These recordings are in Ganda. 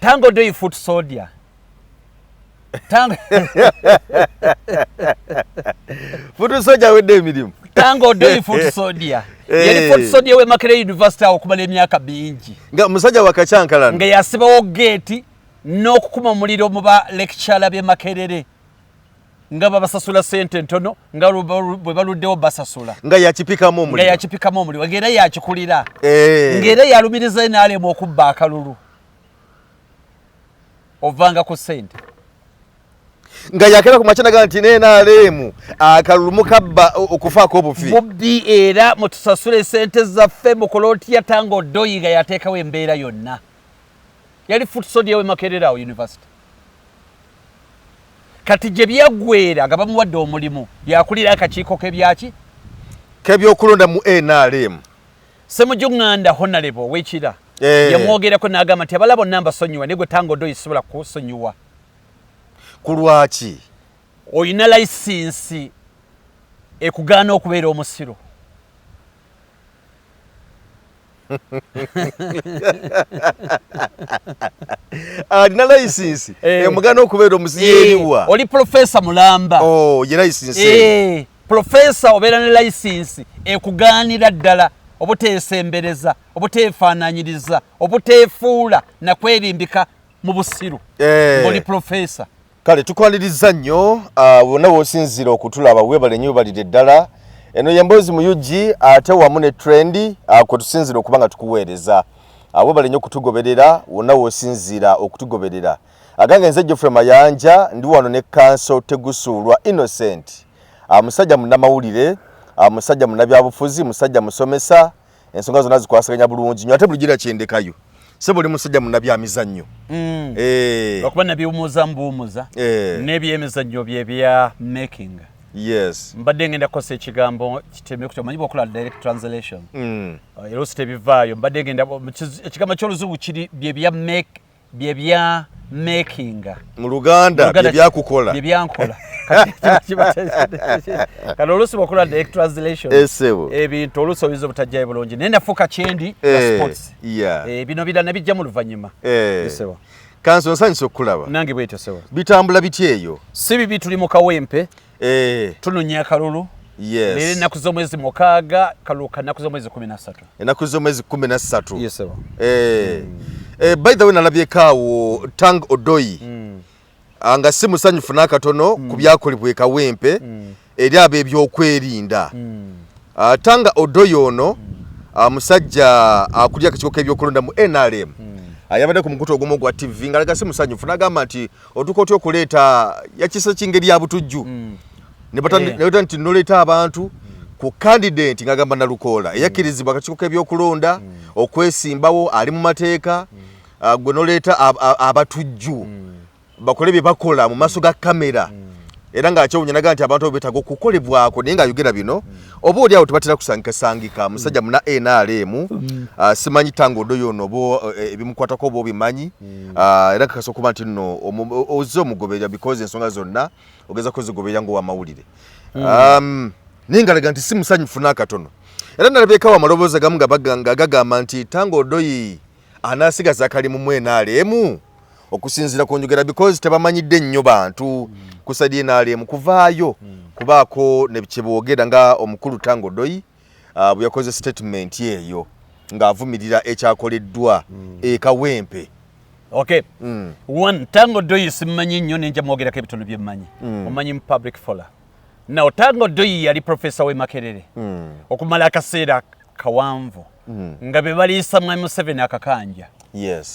Tanga Odoi foot soldier. Tanga foot soldier awedde emirimu. Tanga Odoi foot soldier. Eh. Yali foot soldier we Makerere University awo okumala emyaka mingi. Nga musajja wakacyankalana. Nga yasibawo gate n'okukuma omuliro mu ba lecturer b'e Makerere. Nga babasasula sente ntono nga bwe baluddewo basasula. Nga yakipikamu omuliro. Nga yakipikamu omuliro. Nga era yakikulira. Eh. Nga era yalumiriza NRM okubba akalulu. Ovanga ku sente. Nga yakera ku makya naga nti NRM akalulu mukabba okufaako obufi. Bubbi era mutusasule sente zaffe mukole otya Tanga Odoi nga yateekawo embeera yonna. Yali foot soldier we Makerere awo university. Kati gye byaggweera nga bamuwadde omulimu yakulira akakiiko k'ebyaki? K'ebyokulonda mu NRM. Ssemujju Nganda Honorable ow'Ekira Eh. yamwogerako n'agamba nti abala bonna mbasonyiwa naye gwe Tanga Odoi sisobola kukusonyiwa. Ku lwaki? Olina layisinsi ekugaana okubeera omusiru. Alina layisinsi Eh. emugaana okubeera omusiru Eh, eriwa. Oli profesa mulamba. Oh, ye layisinsi. Profesa obeera ne layisinsi ekugaanira ddala obuteesembereza, obuteefaananyiriza, obuteefuula na kwerimbika mu busiru. Eh. Oli profesa. Kale tukwaniriza nnyo, wonna w'osinziira okutulaba, weebale nnyo, weebalire ddala. Eno ye Mboozi mu UG ate wamu ne Trend, kwe tusinziira okuba nga tukuweereza. Weebale nnyo okutugoberera wonna w'osinziira okutugoberera. Agange nze Geoffrey Mayanja, ndi wano ne Kanso Tegusuulwa Innocent. Musajja munnamawulire, musajja munnabyabufuzi, musajja musomesa, ensonga zonna zikwasaganya bulungi nnyo ate bulijjo era kyendekayo. Ssebo oli musajja munnabyamizannyo. Eh. Okuba nabiwumuza mbuwumuza. Eh. N'ebyemizannyo bye bya making. Yes. Mbadde ngenda kukozesa ekigambo kiteme kutyo, omanyi bw'okola direct translation. Era oluusi tebivaayo. Mbadde ngenda ekigambo ky'oluzungu kiri bye bya make, bye bya making. Mu Luganda, Mu Luganda bye byakukola. Bye byankola. Kati oluusi bw'okola direct translation, Ssebo. ebintu oluusi oyinza obutajjayo bulungi. Naye nafuuka kyendi na sports. Bino birala nabijja mu luvannyuma. Ssebo. Kanso nsanyuse okukulaba. Nange bwetyo ssebo. Bitambula bitya eyo? Si bibi, tuli mu Kawempe. Tunonya akalulu. Leero ennaku z'omwezi 6, kalulu ka nnaku z'omwezi 13. Ennaku z'omwezi 13. Yes, sir. By the way, nalabyeko awo Tang Odoi. Nga si musanyufu n'akatono ku byakolebwa e Kawempe eri ab'ebyokwerinda. Tanga Odoi ono, musajja akulira akakiiko k'ebyokulonda mu NRM. Yabadde ku mukutu ogumu ogwa TV ng'alaga si musanyufu n'agamba nti otuuka otya okuleeta yakisa kingeri ya butujju. Ne bata nti noleeta abantu ku candidate ng'agamba Nalukoola eyakkirizibwa akakiiko k'ebyokulonda okwesimbawo ali mu mateeka, gwe noleeta abatujju bakole bye bakola mu maaso ga kamera. Era ng'akyewuunya n'agamba nti abantu abo beetaaga okukolebwako, naye ng'ayogera bino oba oli awo tebatera kusangikasangika. Musajja muna NRM, simanyi Tanga Odoi ono oba, ebimukwatako oba obimanyi. Era nkakasa okuba nti nno ozze omugoberera because ensonga zonna ogezaako zigoberera ng'owamawulire. Naye ng'alaga nti si musanyufu n'akatono. Era nalabyekawo amaloboozi agamu nga gagamba nti Tanga Odoi anaasigaza akalimu mu NRM okusinziira ku njogera because tebamanyidde nnyo bantu ku side NRM kuvaayo kubaako ne kye boogera nga omukulu Tanga Odoi, bwe yakoze statement eyo ng'avumirira ekyakoleddwa e Kawempe. Okay. One, Tanga Odoi simumanyi nnyo ne nja mwogerako ebitono bye mmanyi. Omanyi mu public forum. Now, Tanga Odoi yali professor w'e Makerere okumala akaseera kawanvu nga be baliisa Mwami Museveni akakanja.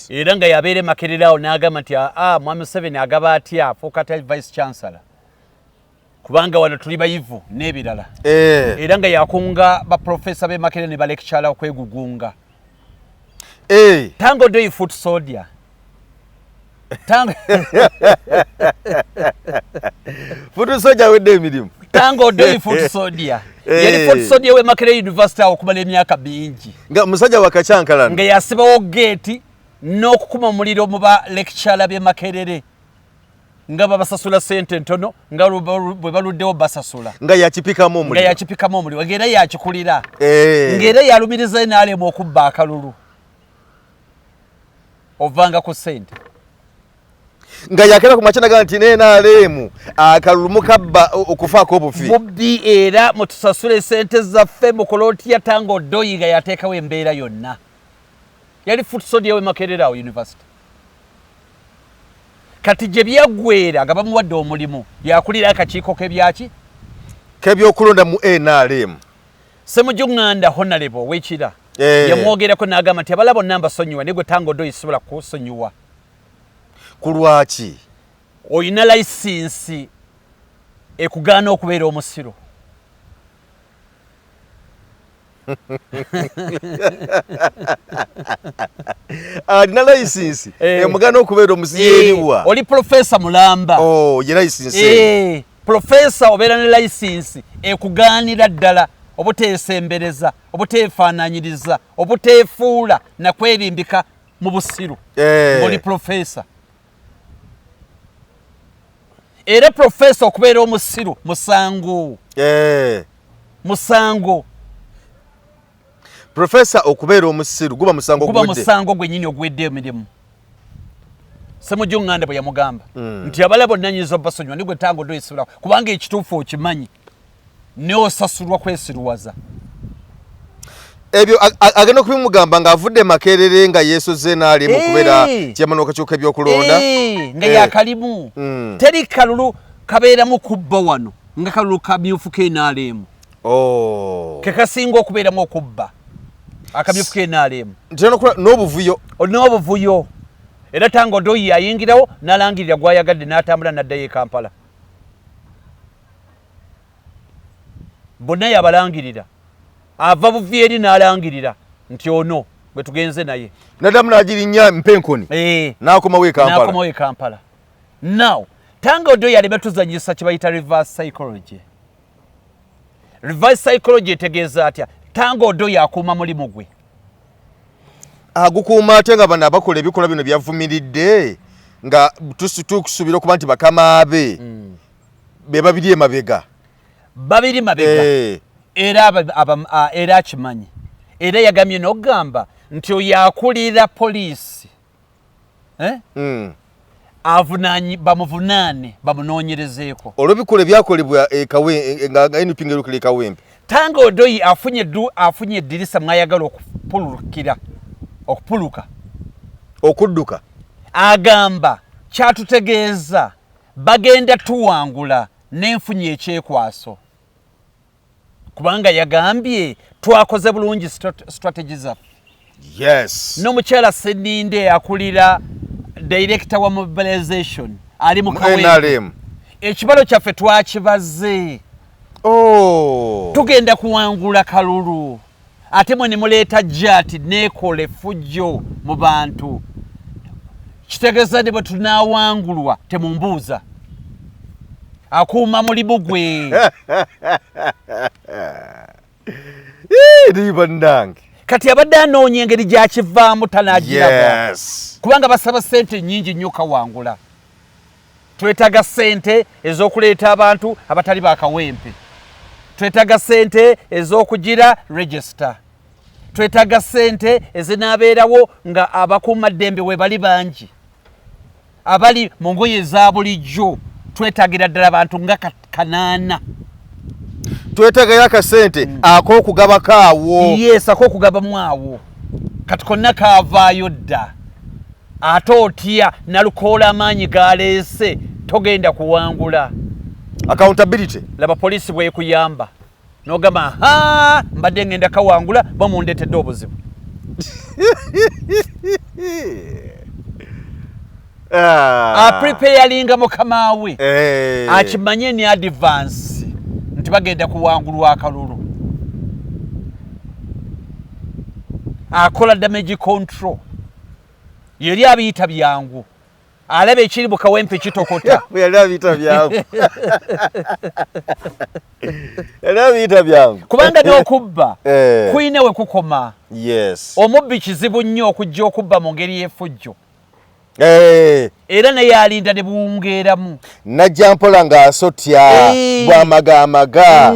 Era nga yabeera e Makerere awo n'agamba nti, Mwami Museveni agaba atya afuuka atya vice chancellor, kubanga wano tuli bayivu n'ebirala. Era nga yakunga ba professor b'e Makerere ne ba lecturer okwegugunga. Tanga Odoi foot soldier. Tanga Foot soldier awedde emirimu. Tanga Odoi foot soldier. Yali foot soldier we Makerere University awo okumala emyaka mingi. Nga musajja wakacyankalana. Nga yasibawo gate n'okukuma omuliro mu ba lecturer b'e Makerere. Nga babasasula sente ntono nga bwe baluddewo basasula. Nga yakipikamu omuliro. Nga yakipikamu omuliro. Nga era yakikulira. Nga era yalumiriza NRM okubba akalulu. Ovanga ku ssente. Nga yakera ku makya naga nti NRM akalulu mukabba okufaako obufi. Bubbi, era mutusasule sente zaffe, mukole otya. Tanga Odoi nga yateekawo embeera yonna, yali foot soldier we Makerere awo university. Kati gye byaggweera nga bamuwadde omulimu, yakulira akakiiko k'ebyaki? K'ebyokulonda mu NRM. Ssemujju Nganda, honorable ow'Ekira, yamwogerako n'agamba nti abala bonna mbasonyiwa, naye gwe Tanga Odoi sisobola kusonyiwa. Ku lwaki? Olina layisinsi ekugaana okubeera omusiru. Alina layisinsi emugaana okubeera omusiru eriwa? Oli profesa mulamba. Oh, ye layisinsi. Profesa obeera ne layisinsi ekugaanira ddala obuteesembereza, obuteefaananyiriza, obuteefuula nakwerimbika mu busiru. Ng'oli profesa, era profesa okubeera omusiru musango. Musango. Profesa okubeera omusiru guba musango. Guba musango gwennyini oguwedde emirimu. Ssemujju Nganda bwe yamugamba nti abala bonna nyinza obasonyiwa, nigwe Tanga Odoi sibula, kubanga ekituufu okimanyi, neosasulwa kwesiruwaza. Ebyo agenda okubimugamba ng'avudde Makerere, nga yeesoze n'ali mu kubeera chairman w'akakiiko k'ebyokulonda. Nga yakalimu. Teri kalulu kabeeramu kubba wano nga kalulu kamyufu k'NRM. Oh. Kekasinga okubeeramu okubba, akamyufu k'NRM. N'obuvuyo. N'obuvuyo. Era Tanga Odoi ayingirawo n'alangirira gwayagadde, n'atambula n'addayo e Kampala. Bonna yabalangirira, ava buvi eri n'alangirira nti ono gwe tugenze naye. Naddamu n'agirinnya mpenkoni. N'akomawo e Kampala. N'akomawo e Kampala. Now Tanga Odoi aleme tuzanyisa kye bayita reverse psychology. Reverse psychology etegeeza atya? Tanga Odoi akuuma mulimu gwe. Agukuuma ate nga bano abakola ebikolwa bino byavumiridde, nga tusuubira okuba nti bakama be be babiri emabega. Babiri mabega. Era era akimanyi, era yagambye n'okugamba nti oyo akulira poliisi, eh? Avunanyi, bamuvunaane, bamunoonyerezeeko. Olw'ebikolwa ebyakolebwa nga NUP ng'erukira e Kawempe. Tanga Odoi afunye afunye eddirisa mwayagala okupulukira, okupuluka. Okudduka. Agamba kyatutegeeza bagenda tuwangula n'enfunye ekyekwaso, kubanga yagambye twakoze bulungi strategy zaffe. N'omukyala Seninde akulira director wa mobilization ali mu NRM. Ekibalo kyaffe twakibaze. Oh. Tugenda kuwangula kalulu, ate mwe ne muleeta jati neekola effujjo mu bantu. Kitegeeza ne bwe tunaawangulwa temumbuuza. Akuuma mulimu gwe. Eri bannange. Kati abadde anoonya engeri gyakivaamu, tanagiraba. Kubanga basaba sente nyingi nnyo kawangula. Twetaaga sente ez'okuleeta abantu abatali bakawempe, twetaaga sente ez'okugira register, twetaaga sente ezinaabeerawo nga abakuumaddembe we bali bangi abali mu ngoye eza bulijjo. Twetaagira ddala abantu nga 800. Twetagayo akasente ak'okugabako awo. Yes, ak'okugabamu awo. Kati konna kaavaayo dda, ate otya nalukoola amaanyi galeese, togenda kuwangula. Accountability. Laba poliisi bwekuyamba nogamba, ha, mbadde ngenda kawangula, bamundetedde obuzibu. Ah. Apreparinga mukama we. Akimanye ni advance nti bagenda kuwangulwa akalulu, akola damage control. Yeri abiyita byangu, alaba ekiri mu Kawempe kitokota. Yali abiyita byangu, yali abiyita byangu. Kubanga n'okubba kuyina we kukoma. Omubbi kizibu nnyo okujja okubba mu ngeri y'effujjo. Era naye alinda ne buwungeeramu. Najja mpola ng'asotya bw'amagaamaga.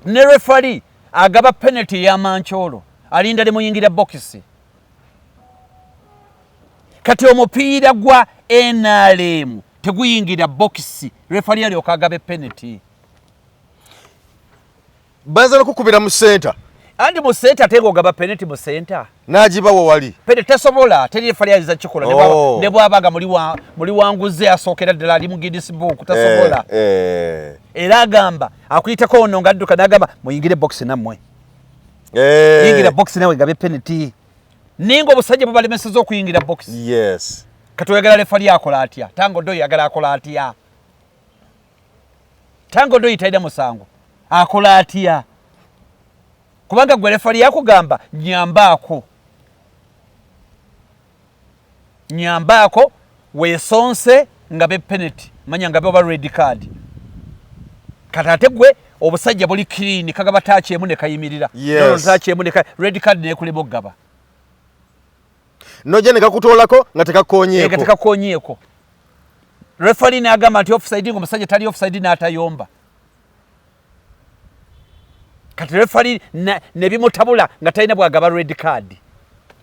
Ne refari agaba penalty ey'amankyolo alinda ne muyingira bokisi. Kati omupiira gwa NRM teguyingira bokisi, refali alyoka agaba penalty. Bayinza nokukubira mu center. Andi mu center, ate ng'ogaba penalty mu center. N'agibawa wali. Penalty tasobola, teri refali ayinza kikola. Oh. Ne bw'aba nga muli wanguze asookera ddala ali mu Guinness Book, tasobola. Era agamba akuyitako ono ng'adduka n'agamba muyingire box nammwe. Yingira box nawe gabe penalty. Ninga obusajja bubalemeseza okuyingira box. Kati oyagala refali akola atya? Tanga Odoi oyagala akola atya? Tanga Odoi talina musango, akola atya? Kubanga gwe refali yakugamba nyambaako, nyambaako weesonse nga be penalty, manya nga be oba red card. Kati ate gwe obusajja buli clean, kagaba touch emu ne kayimirira. No, touch emu ne red card nekulema okugaba. Nojja ne kakutoolako nga Nga tekakonyeeko. Tekakonyeeko. Refali n'agamba nti offside, ng'omusajja tali offside, n'atayomba. Kati refali ne bimutabula nga talina bw'agaba red card,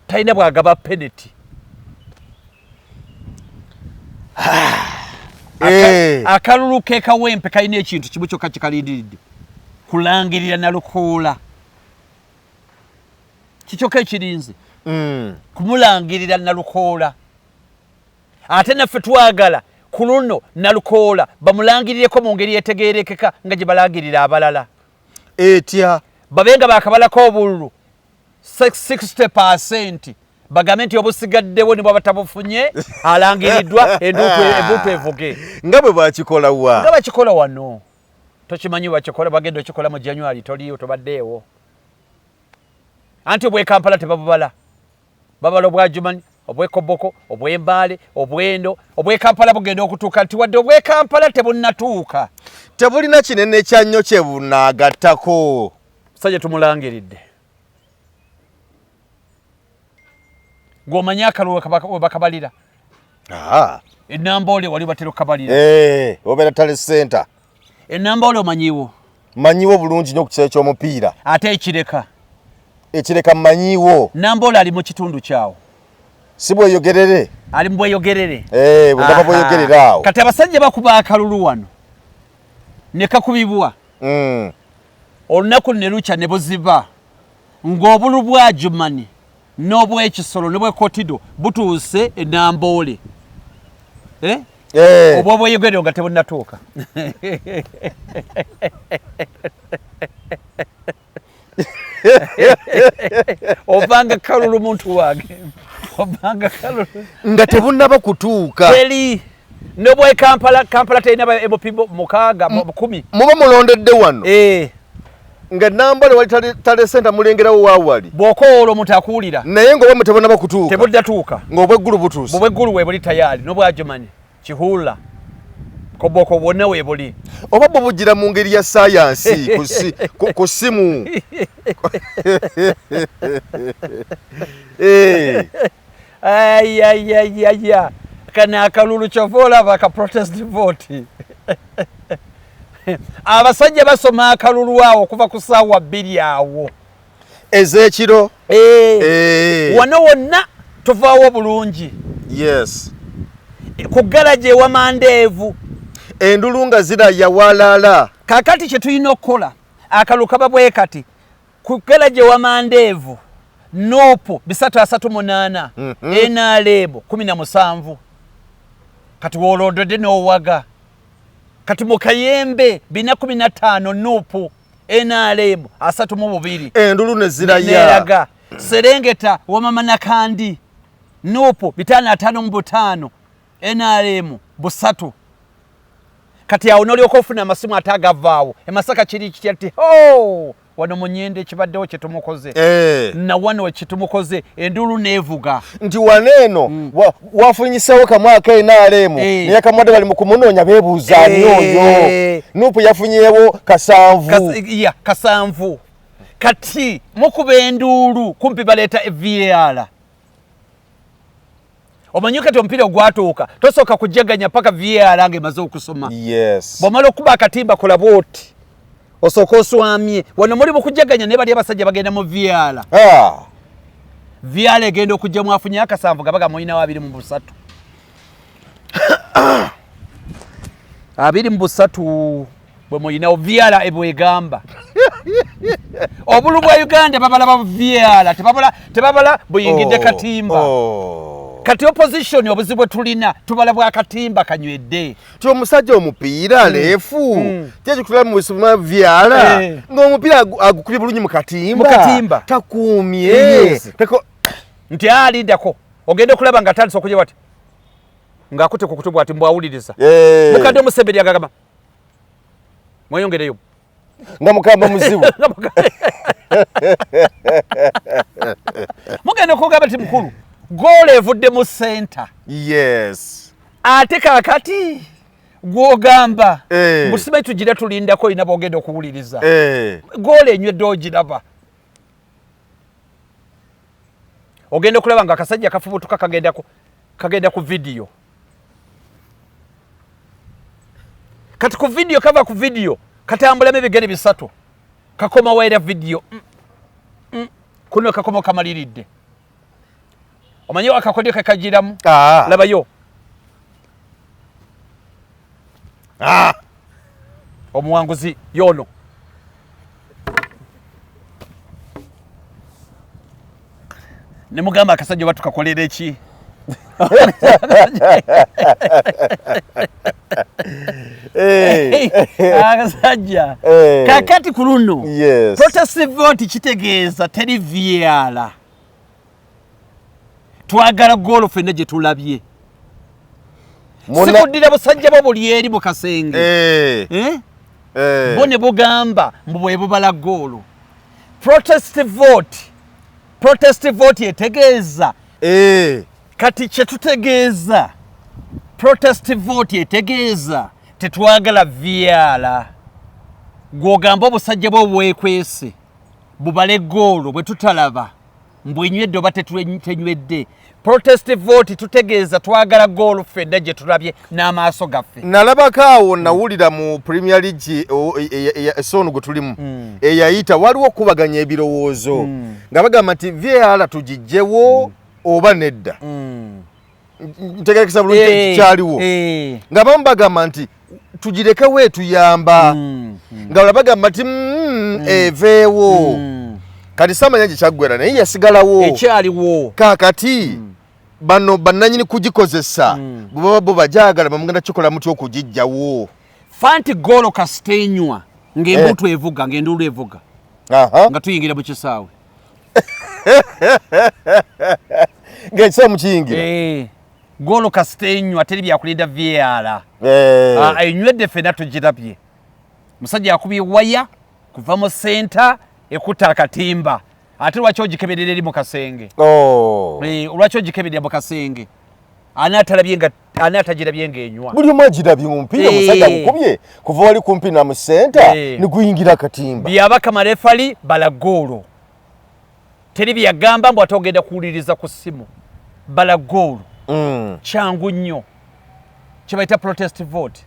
talina bw'agaba penalty. Akalulu ke Kawempe kalina ekintu kimu kyokka kikalindiridde, kulangirira Nalukoola. Kikyokka ekirinze, kumulangirira Nalukoola. Ate naffe twagala ku luno Nalukoola bamulangirireko mu ngeri etegeerekeka nga gye balangirira abalala. Etya? Babe nga bakabalako obululu 60%, bagambe nti obusigaddewo ne bwaba tabufunye alangiriddwa, enduutu evuge. Nga bwe bakikola wa? Nga bakikola wano. Tokimanyi bakikola, bagenda okikola mu January, toliiwo, tobaddeewo. Anti obw'e Kampala tebabubala, babala obwajumani, obwekoboko, obwembaale, obwendo. Obw'e Kampala bugenda okutuuka nti wadde obw'e Kampala tebunnatuuka, tebulina kinene kya nnyo kye bunaagattako. Musajja tumulangiridde. Gw'omanyi akalulu we bakabalira? Enamboole wali batera okukabalira. Eh, obeera tally center. Enamboole omanyiwo? Manyiwo bulungi nnyo ku kisaawe ky'omupiira. Ate ekireka? Ekireka mmanyiwo. Namboole ali mu kitundu kyawo. Si bweyogerere? Ali mu Bweyogerere. Eh, bwegaba Bweyogerere awo. Kati abasajja bakuba akalulu wano ne kakubibwa, olunaku ne lukya ne buziba ng'obulu bwa Jumani n'obwekisolo n'obwekotido butuuse enamboole, eh? Eh. Obwa Bweyogerere nga tebunnatuuka. Ovanga kalulu, muntu wange, ovanga kalulu. Nga tebunnaba kutuuka. Teri nobwe Kampala. Kampala terina ba MP 6, 10. Muba mulondedde wano, Eh, nga Nambole wali tally center mulengerawo waawali. Bw'okowoola omuntu akuwulira. Naye ng'oba mutebunaba kutuuka. Tebuddatuuka. Ng'obweggulu butuuse. Bubweggulu weebuli tayali, n'obwajumani, Kihula, Koboko, bwonna weebuli. Oba bwo bugira mu ngeri ya sayansi ku simu. Eh. Ayayayaya, kano akalulu kyova olaba ka protest vote. Abasajja basoma akalulu awo okuva ku ssaawa 2 awo ez'ekiro. Eh. Eh. Wano wonna tuvaawo bulungi. Ku garaji ewamandeevu. Endulu nga ziraya walaala. Kakati kye tulina okukola, akalulu kaba bwe kati: ku garaji ewamandeevu, NUP 338, NRM 17. Kati wolondodde n'owaga. Kati mu Kayembe 415 NUP, NRM 32. Endulu ne ziraya. Neraga Serengeta wamama Nakandi, NUP 555, NRM 3. Kati awo nolyoka ofuna amasimu ate agavaawo emasaka. Kiri kitya nti ho wano munyende ekibaddewo kyetumukoze, na wano ekitumukoze, enduulu neevuga. Nti wano eno wafunyisewo kamu aka NRM, naye kamuwadde, bali mu kumunoonya, beebuuza ani oyo. NUP yafunyeewo 7. Ya 7. Kati mukuba enduulu kumpi baleeta VAR. Omanyi kati omupiira ogwatuuka tosooka kujaganya paka VAR nga emaze okusoma. Bw'omala okuba akatimba kola bwoti, osooka oswamye. Wano muli mukujaganya, naye bali abasajja bagenda mu VAR. VAR egenda okujja mwafunye akasanvu, gabaga mulinawo 23. 23 bwe muyinawo VAR ebwegamba obulu bwa Uganda babala ba VAR, tebabala buyingidde katimba. Kati opposition obuzibu bwe tulina tubala bwa katimba kanywedde. Ti omusajja omupiira leefu kyekitula mu VAR ng'omupiira agukubye bulungi mu katimba takuumye nti alindako ogenda okulaba nga atandise okujja bwati ng'akutte ku kutu bwati mbwawuliriza. Mukadde Museveni agagamba mweyongereyo nga mukamba muzibu. Mugenda okugamba nti mukulu goolo evudde mu center. Yes. Ate kaakati gw'ogamba musibe tugira tulindako olina bw'ogenda okuwuliriza. Goolo enywedde ogiraba. Ogenda okulaba nga akasajja kafubutuka kagenda ku vidiyo. Kati ku vidiyo kava ku vidiyo katambulamu ebigere bisatu kakoma waira vidiyo kuno kakoma kamaliridde. Omanyi akakodyo kekagiramu? Labayo. Omuwanguzi yono. Ne mugamba akasajja oba tukakolera eki? Akasajja kakati ku luno protest vote kitegeeza teri VAR. Twagala goolo ffenna gye tulabye. Sikuddira busajja bwo buli eri mu kasenge. Bo ne bugamba mbu bwe bubala goolo. Protest vote etegeeza. Kati kye tutegeeza protest vote etegeeza tetwagala VAR. Gw'ogamba obusajja bwo bwekwese bubale goolo bwe tutalaba mbwenywedde oba tenywedde. Protest vote tutegeeza twagala goolo ffenna gye tulabye n'amaaso gaffe. Nalabako awo nawulira mu Premier League esono gwe tulimu eyayita waliwo okubaganya ebirowoozo nga bagamba nti VAR tugijjewo oba nedda. Ntegerekesa bulungi kyaliwo. Nga bamu bagamba nti tugirekewo etuyamba. Nga balala bagamba nti eveewo. Kati samanya gye kyaggwera naye yasigalawo. Ekyaliwo. Kaakati bano bannannyini kugikozesa bwe baba bo bagyagala bamugenda kikola mutya okugiggyawo. Fanti goolo kasita enywa ng'embuto evuga ng'enduulu evuga nga tuyingira mu kisaawe. Ng'ekisaawe mukiyingira. Goolo kasita enywa teri byakulinda VAR. Enywedde ffenna tugirabye. Musajja akubye waya kuva mu center ekutta akatimba. Ate lwaki ogikeberera eri mu kasenge? Lwaki ogikeberera mu kasenge? Ani atagirabye ng'enywa? Buli omu agirabye omupiira omusajja agukubye kuva wali kumpi na mu center ne guyingira akatimba. Byabakama refali bala goolo. Teri byagamba mbu ate ogenda kuwuliriza ku ssimu. Bala goolo. Kyangu nnyo. Kye bayita protest vote.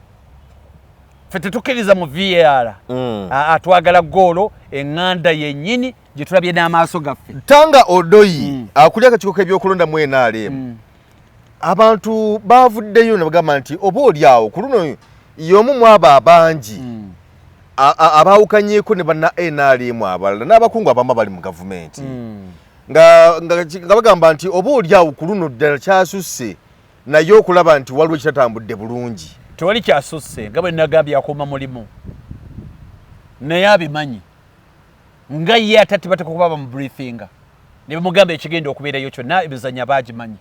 Ffe tetukkiriza mu VAR. Twagala goolo eŋŋanda yennyini gye tulabye n'amaaso gaffe. Tanga Odoi akulira akakiiko k'ebyokulonda mu NRM. Abantu bavuddeyo ne bagamba nti oba oli awo ku luno y'omu mu abo abangi abaawukanyeeko ne banna NRM abalala n'abakungu abamu abali mu gavumenti. Nga bagamba nti oba oli awo ku luno ddala kyasusse naye okulaba nti waliwo ekitatambudde bulungi. Tewali kyasusse nga bwe nagambye akuuma mulimu naye abimanyi nga ye ate tebateekwa kuba bamubriefinga ne bamugamba ekigenda okubeerayo kyonna ebizannya baagimanyi.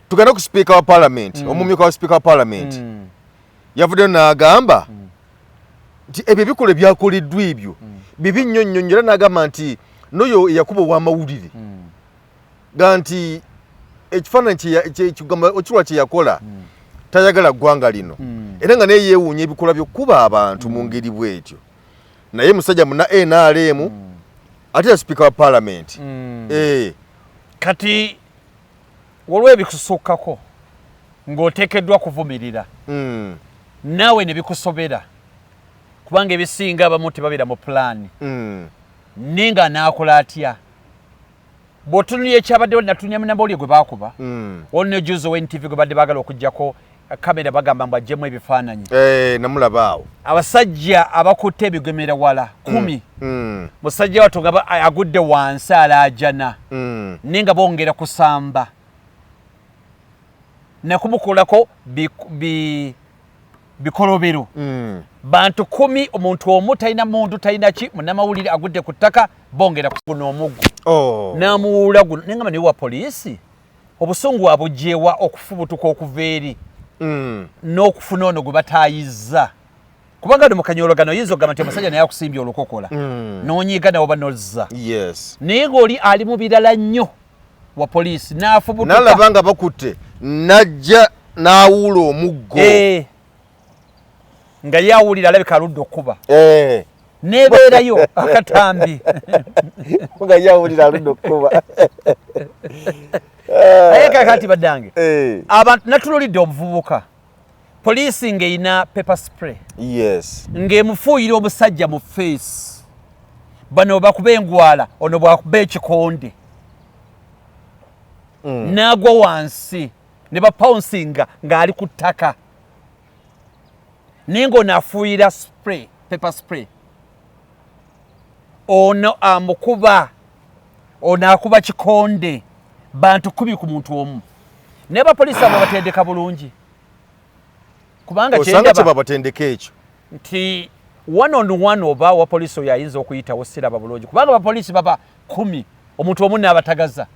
Tugende ku sipiika wa parliament, omumyuka wa sipiika wa parliament yavuddeyo n'agamba nti ebyo ebikolwa ebyakoleddwa ebyo bibi nnyo nnyo nnyo, era n'agamba nti n'oyo eyakuba ow'amawulire ga nti ekifaananyi ekirwa kye yakola tayagala ggwanga lino era nga naye yeewuunya ebikolwa by'okukuba abantu mu ngeri bw'etyo. Naye musajja munna NRM ate ya sipiika wa parliament. Kati waliwo ebikusukkako ng'oteekeddwa kuvumirira naawe ne bikusobera kubanga ebisinga abamu tebabeera mu pulaani. Naye nga anaakola atya? Bw'otunulira ekyabaddewo natunya munamawulire gwe baakuba, waliwo ne juzi owa NTV gwe badde baagala okuggyako Kamera bagamba mbu aggyemu ebifaananyi. Eh, namulaba awo. Abasajja abakutte ebigemera wala 10. Musajja wattu nga agudde wansi alaajana. Naye nga bongera kusamba nakumukolako bikolobero. Bantu 10, omuntu omu talina mundu, talina ki, munnamawulire agudde ku ttaka, bongera guno omuggo. N'amuwuula guno, naye nga naye wa poliisi obusungu abuggyewa okufubutuka okuva eri n'okufuna ono gwe bataayizza, kubanga no mukanyologano oyinza okugamba nti omusajja naye akusimbye olukokola n'onyiiga nawe oba nozza. Naye ng'oli ali mu birala nnyo wa poliisi n'afubutuka. Nalaba nga bakutte najja n'awuula omuggo. Nga ye awulira alabika aludde okuba. Nebeerayo akatambi. Nga ye awulira aludde okuba. Naye kakati baddange, abantu natululidde omuvubuka poliisi ng'erina pepper spray. Ng'emufuuyira omusajja mu face. Bano bakuba engwala, ono bwakuba ekikonde. N'agwa wansi ne bapouncinga ng'ali ku ttaka. Naye ng'ono afuuyira spray, pepper spray. Ono amukuba, ono akuba kikonde, bantu 10 ku muntu omu. Naye abapoliisi abo batendeka bulungi. Kubanga osanga kye babatendeka ekyo. Nti one on one oba wa poliisi oyo ayinza okuyitawo siraba bulungi, kubanga abapoliisi baba 10, omuntu omu n'abatagaza.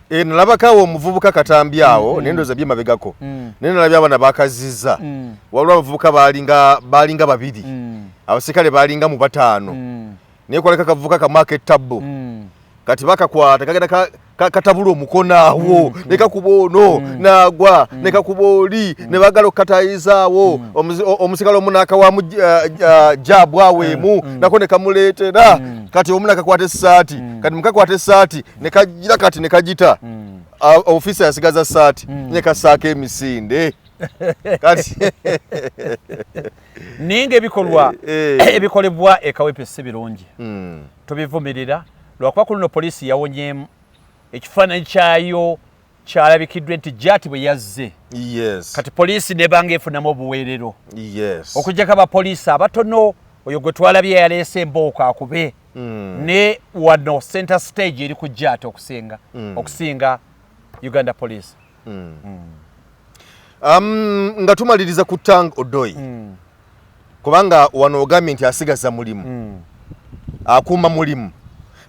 Nalabako awo omuvubuka katambi awo, naye ndowooza byemabegako. Naye nalabye abaana bakazizza. Waliwo abavubuka baalinga 2. Abasirikale baalinga mu 5. Naye kwaleka akavubuka kamu ak'ettabbu. Kati bakakwata kagenda katabula omukono awo, ne kakuba ono, n'agwa, ne kakuba oli, ne baagala okukatayizaawo. Omusigala omu n'akawamu jaabu awo emu, nako ne kamuleetera. Kati omu n'akakwata essaati, kati mukakwata essaati ne kagira kati ne kagita. Ofiisa yasigaza ssaati, ne kassaako emisinde. Kati naye ng'ebikolwa ebikolebwa e Kawempe si birungi. Tubivumirira lwakuba ku luno poliisi yawonyeemu ekifaananyi kyayo kyalabikiddwa nti Jati bwe yazze. Kati poliisi nebanga efunamu obuweerero. Okuggyako abapoliisi abatono, oyo gwe twalabye yaleese embooko akube. Ne wano center stage eri ku Jati okusinga Uganda Police. Nga tumaliriza ku Tang Odoi. Kubanga wano ogambye nti asigaza mulimu. Akuuma mulimu.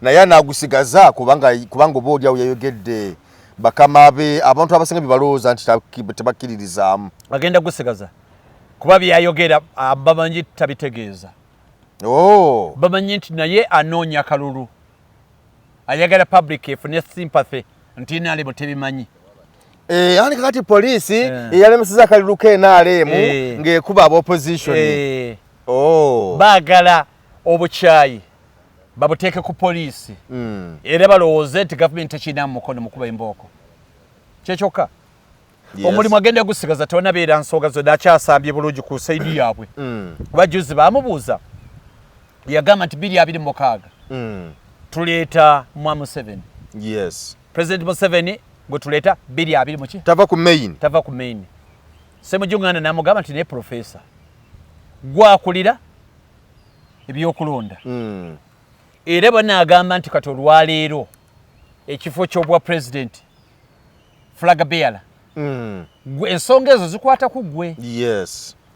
Naye anaagusigaza kubanga oba oli awo yayogedde bakama be abantu abasinga bye balowooza nti tebakkiririzaamu. Agenda gusigaza kuba byayogera bamanyi tabitegeeza. Bamanyi nti naye anoonya kalulu. Ayagala public efune sympathy nti NRM tebimanyi. Ani kakati poliisi eyalemeseza akalulu ka NRM ng'ekuba aba opposition. Baagala obukyayi babuteeke ku poliisi. Era balowooze nti gavumenti tekirina mu mukono mukuba embooko. Kyekyokka. Omulimu agenda gusigaza tewanabeera nsonga zonna, akyasambye bulungi ku saidi yaabwe. Kuba juzi baamubuuza yagamba nti 2026 tuleeta mwa Museveni. President Museveni gwe tuleeta 2020 muki? Tava ku main. Tava ku main. Ssemujju Nganda n'amugamba nti naye professor gwakulira ebyokulonda. Era banaagamba nti kati olwaleero ekifo ky'obwa president flag bearer. Gwe ensonga ezo zikwata ku ggwe.